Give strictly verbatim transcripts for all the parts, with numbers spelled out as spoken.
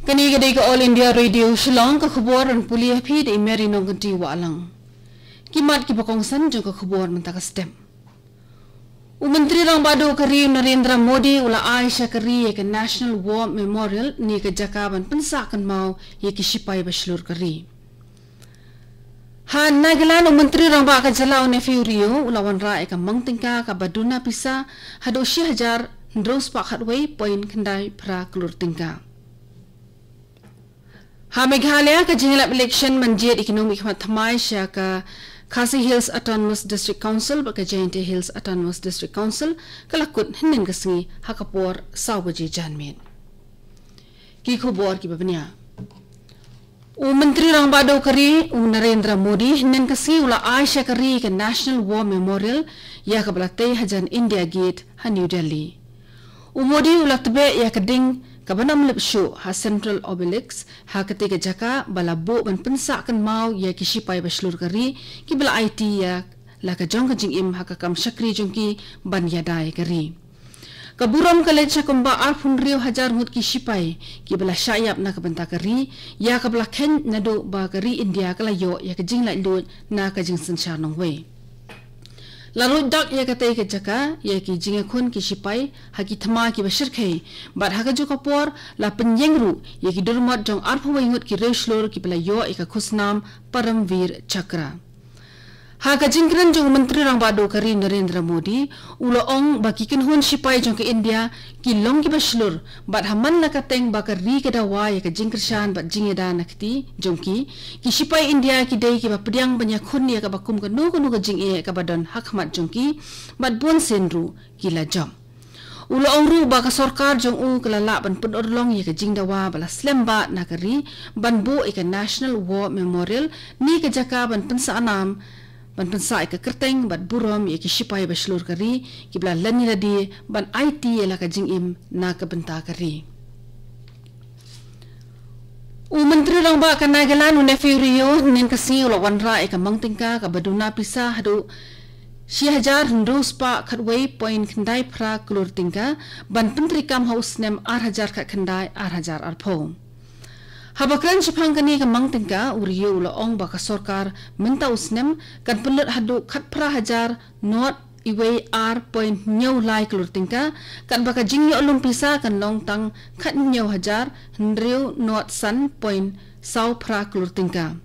Kane ka dei ka All India Radio Shillong, ka khubor ban pule ha phi da i Mary Nongkynti Wahlang. Ki mat kiba kongsan jong ka khubor mynta ka step. U Myntri Rangbah Duh ka ri u Narendra Modi u la ai sha ka ri ïa ka National War Memorial, ne ka jaka ban pynsah kynmaw ïa ki shipai ba shlur ka ri. Ha Nagaland, u Myntri Rangbah ka jylla u Neiphiu Rio u la wanrah ïa ka mang tyngka kaba duna pisa haduh shi hajar hynriew spah khatwei point khyndai phra klur tyngka. Ha Meghalaya, ka jingïalap election ban jied ïa ki nongmihkhmat thymmai sha ka Khasi Hills Autonomous District Council bad ka Jaintia Hills Autonomous District Council ka la kut hynnin ka sngi ha ka por saw baje janmiet. Ki khubor kiba bniah. U Myntri Rangbah Duh ka ri u Narendra Modi hynnin ka sngi u la ai sha ka ri ka National War Memorial, ïa kaba la tei hajan India Gate ha New Delhi. U Modi u la tbeh ïa ka ding kaba nym lip shuh ha Central Obelisk, ha katei ka jaka ba la buh ban pynsah kynmaw ïa ki shipai ba shlur ka ri, kiba la aiti ïa la ka jong ka jingim ha ka kam shakri jong ki ban ïada ïa ka ri. Ka burom ka leit sha kumba arphew hynriew hajar ngut ki shipai kiba la shah ïap na ka bynta ka ri, ïa kaba la kheiñ naduh ba ka ri India ka la ïoh ïa ka jinglaitluid na ka jingsynshar nongwei. La ruid dak ïa katei ka jaka ïa ki jingïakhun ki shipai ha ki thma kiba shyrkhei, bad ha kajuh ka por la pynïeng ruh ïa ki durmot jong arphew wei ngut ki riewshlur kiba la ïoh ïa ka khusnam Paramvir Chakra. Ha ka jingkren jong u Myntri Rangbah Duh ka ri Narendra Modi, u la ong ba ki kynhun shipai jong ka India ki long kiba shlur, bad ha man la ka teng ba ka ri ka dawa ïa ka jingkyrshan bad jingïada na kti jong ki, ki shipai India ki dei kiba pdiang ban ïakhun ïa kaba kum kano kano ka jingeh kaba don ha khmat jong ki, bad bunsien ruh ki la jop. U la ong ruh ba ka sorkar jong u ka la lah ban pynurlong ïa ka jingdawa ba la slem bah na ka ri ban buh ïa ka National War Memorial, ne ka jaka ban pynsah nam, ban pynsah ïa ka kyrteng bad burom ïa ki shipai ba shlur ka ri kiba la len ïa lade ban aiti ïa la ka jingim na ka bynta ka ri. U Myntri Rangbah ka Nagaland u Neiphiu Rio hynnin ka sngi u la wanrah ïa ka mang tyngka kaba duna pisa haduh shi hajar hynriew spah khatwei point khyndai phra klur tyngka ban pyntreikam ha u snem ar hajar khatkhyndai ar hajar arphew. Haba kren shaphang kane ka mang tyngka, u Rio u la ong ba ka sorkar mynta u snem kan pynlut haduh khatphra hajar nod iwei ar point hynñiew lai klur tyngka, katba ka jingïoh lum pisa kan long tang khathynñiew hajar hynriew nod san point saw phra klur tyngka.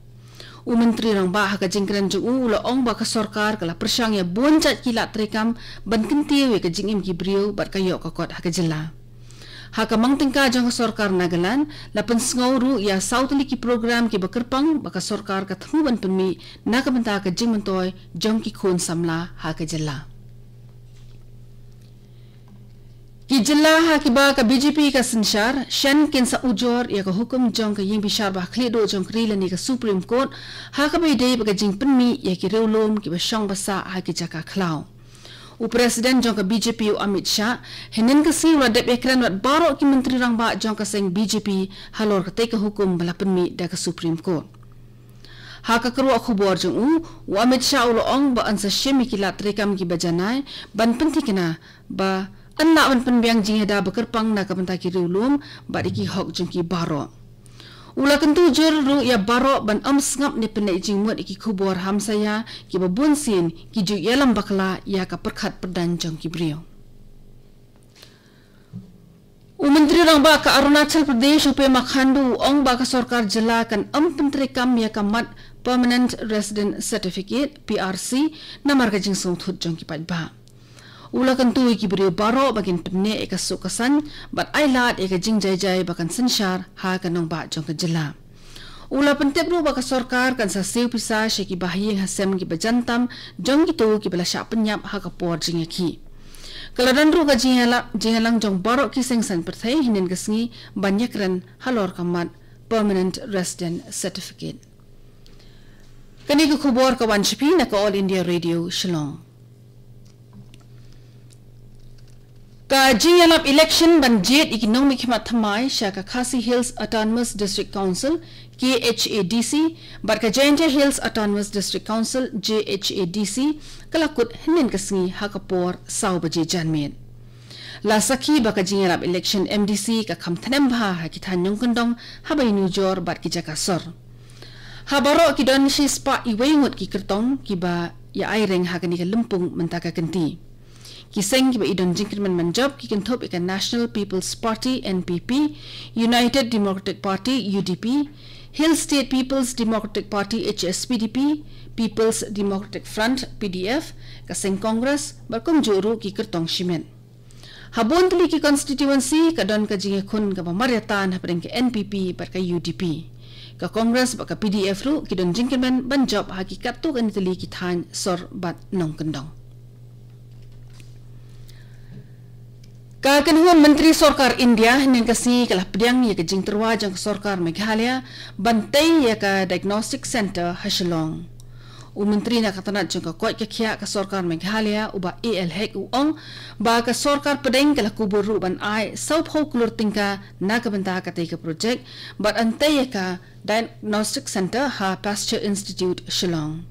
U Myntri Rangbah ha ka jingkren jong u u la ong ba ka sorkar ka la pyrshang ïa bun jait ki lad treikam ban kyntiew ïa ka jingim ki briew bad ka ïoh ka kot ha ka jylla. Ha ka mang tyngka jong ka sorkar Nagaland, la pynsngew ruh ïa saw tylli ki program kiba kyrpang ba ka sorkar ka thmu ban pynmih na ka bynta ka jingmyntoi jong ki khun samla ha ka jylla. Ki jylla ha kiba ka B J P ka synshar, shen kin sa ujor ïa ka hukum jong ka ïing bishar ba khlieh duh jong ka ri lane ka Supreme Court, ha kaba ïadei bad ka jingpynmih ïa ki riewlum kiba shong ba sah ha ki jaka khlaw. U President jong ka B J P u Amit Shah, hynnin ka sngi u la dep ïakren bad baroh ki Myntri Rangbah jong ka seng B J P halor katei ka hukum ba la pynmih da ka Supreme Court. Ha ka kyrwoh khubor jong u, u Amit Shah u la ong ba yn sa shim ïa ki lad treikam kiba janai ban pynthikna ba yn lah ban pynbiang jingïada ba kyrpang na ka bynta ki riewlum bad ïa ki hok jong ki baroh. U la kyntu jur ruh ïa baroh ban ym sngap ne pynleit jingmut ïa ki khubor hamsaïa kiba bunsien ki ju ïalam bakla ïa ka pyrkhat pyrdan jong ki briew. U Myntri Rangbah ka Arunachal Pradesh u Pema Khandu u ong ba ka sorkar jylla kan ym pyntreikam ïa ka mat Permanent Resident Certificate, P R C, namar ka jingsngewthuh jong ki paidbah. U la kyntu ïa ki briew baroh ba kin pynneh ïa ka suk ka saiñ bad ai lad ïa ka jingjaijai ba kan synshar ha ka nongbah jong ka jylla. U la pyntip ruh ba ka sorkar kan sa siew pisa sha ki bahaïing hasem kiba jan tam jong kito kiba la shah pynïap ha ka por jingïakhih. Ka la don ruh ka jingïalang, jingïalang jong baroh ki seng saiñ pyrthei hynnin ka sngi ban ïakren halor ka mat Permanent Resident Certificate. Kane ka khubor ka wan sha phi na ka All India Radio Shillong. Ka jingïalap election ban jied ïa ki nongmihkhmat thymmai sha ka Khasi Hills Autonomous District Council, K H A D C, bad ka Jaintia Hills Autonomous District Council, J H A D C, ka la kut hynnin ka sngi ha ka por saw baje janmiet. La sakhi ba ka jingïarap election M D C ka kham thnem bha ha ki thaiñ nongkyndong haba ïanujor bad ki jaka sor. Ha baroh ki don shispah iwei ngut ki kyrtong kiba ïa aireng ha kane ka lympung mynta ka kynti. Ki seng kiba i don jingkyrmen ban jop ki kynthup ïa ka National People's Party, N P P, United Democratic Party, U D P, Hill State People's Democratic Party, H S P D P, People's Democratic Front, P D F, ka seng Congress bad kumjuh ruh ki kyrtong shimet. Ha bun tylli ki constituency ka don ka jingïakhun kaba marïatan hapdeng ka N P P bad ka U D P. Ka Congress bad ka P D F ruh ki don jingkyrmen ban jop ha ki katto katne tylli ki thaiñ sor bad nongkyndong. Ka kynhun Myntri Sorkar India hynnin ka sngi ka la pdiang ïa ka jingtyrwa jong ka Sorkar Meghalaya ban tei ïa ka Diagnostic Centre ha Shillong. U Myntri na ka tnat jong ka koit ka khiah ka Sorkar Meghalaya, u Bah A L Hek, u ong ba ka sorkar pdeng ka la kubur ruh ban ai sawphew klur tyngka na ka bynta katei ka projek bad ban tei ïa ka Diagnostic Centre ha Pasteur Institute, Shillong.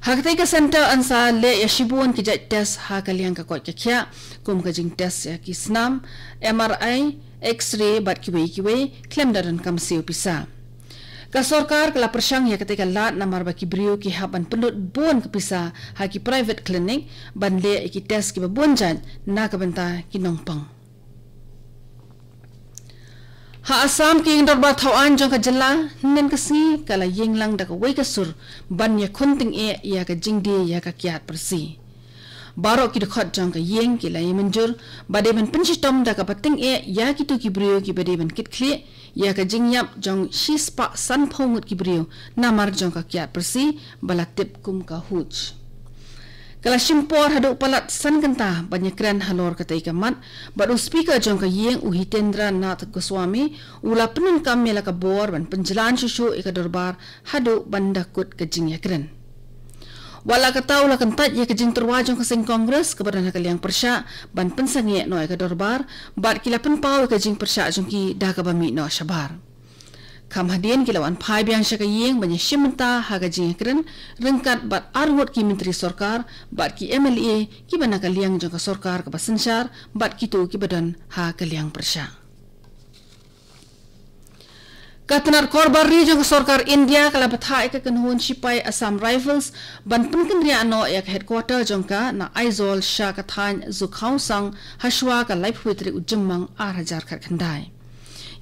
Ha katei ka centre yn sa leh ïa shibun ki jait test ha ka liang ka koit ka khiah, kum ka jingtest ïa ki snam, M R I, X-ray bad kiwei kiwei, khlem da donkam siew pisa. Ka sorkar ka la pyrshang ïa katei ka lad namar ba ki briew ki hap ban pynlut bun ka pisa ha ki private clinic ban leh ïa ki test kiba bun jait na ka bynta ki nongpang. Ha Assam, ka ïing dorbar thaw aiñ jong ka jylla hynnin ka sngi ka la ïeng lang da kawei ka sur ban ïakhun tyngeh ïa ka jingdie ïa ka kiad pyrsi. Baroh ki dkhot jong ka ïing ki la ïamynjur ba dei ban pynshitom da kaba tyngeh ïa kito ki briew kiba dei ban kitkhlieh ïa ka jingïap jong shispah sanphew ngut ki briew namar jong ka kiad pyrsi ba la tip kum ka Hooch. Ka la shim por haduh palat san kynta ban ïakren halor katei ka mat, bad u Speaker jong ka ïing, u Hitendra Nath Goswami, u la pyndonkam ïa la ka bor ban pynjlan shuh shuh ïa ka dorbar haduh ban da kut ka jingïakren. Wat la katta, u la kyntait ïa ka jingtyrwa jong ka seng Congress kaba don ha ka liang pyrshah ban pynsangeh noh ïa ka dorbar, bad ki la pynpaw ïa ka jingpyrshah jong ki da kaba mih noh shabar. Kham hadien ki la wan phai biang sha ka ïing ban ïashim bynta ha ka jingïakren ryngkat bad arngut ki myntri sorkar bad ki M L A kiba na ka liang jong ka sorkar kaba synshar bad kito kiba don ha ka liang pyrshah. Ka tnat korbar ri jong ka sorkar India ka la bthah ïa ka kynhun shipai Assam Rifles ban pynkynriah noh ïa ka headquarter jong ka na Aizawl sha ka thaiñ Zukhaosang hashwa ka laiphew tarik u Jymmang ar hajar khatkhyndai.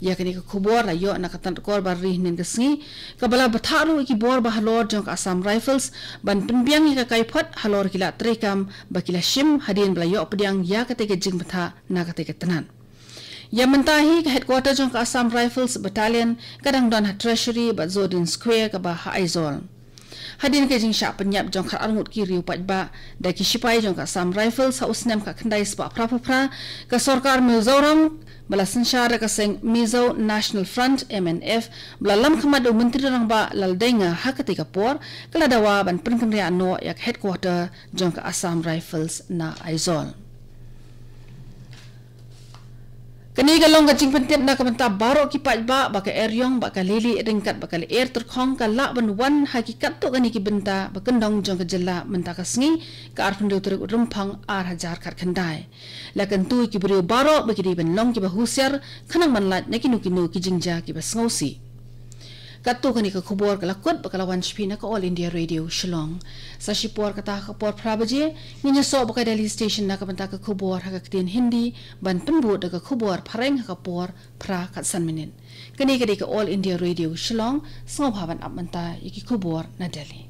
Ïa kane ka khubor la ïoh na ka tnat korbar ri hynnin ka sngi, kaba la bthah ruh ïa ki bor bahalor jong ka Assam Rifles ban pynbiang ïa ka kaiphod halor ki lad treikam ba ki la shim hadien ba la ïoh pdiang ïa katei ka jingbthah na katei ka tnat. Ïa mynta hi ka headquarter jong ka Assam Rifles Battalion ka dang don ha Treasury bad Zodin Square kaba ha Aizawl. Hadien ka jingshah pynïap jong khatar ngut ki riew paidbah da ki shipai jong ka Assam Rifles ha u snem khatkhyndai spah phraphew phra, ka sorkar Mizoram ba la synshar da ka seng Mizo National Front, M N F, ba la lam khmat da u Myntri Rangbah Laldeinga ha katei ka por, ka la dawa ban pynkynriah noh ïa ka headquarter jong ka Assam Rifles na Aizawl. Kane ka long ka jingpyntip na ka bynta baroh ki paidbah ba ka eriong bad ka lili ryngkat bad ka lyer tyrkhong ka lah ban wan ha ki katto katne ki bynta ba kyndong jong ka jylla mynta ka sngi, ka arphew hynriew tarik u Rymphang ar hajar khatkhyndai. La kyntu ïa ki briew baroh ba ki dei ban long kiba husiar khnang ban lait na kino kino ki jingjia kiba sngewsih. Katto katne ka khubor ka la kut bad ka la wan sha phi na ka All India Radio Shillong. Sa shipor kata ha ka por phra baje ngin ïasoh bad ka Delhi Station na ka bynta ka khubor ha ka ktien Hindi, ban pynbud da ka khubor phareng ha ka por phra khatsan minit. Kane ka dei ka All India Radio Shillong, sngewbha ban ap mynta ïa ki khubor na Delhi.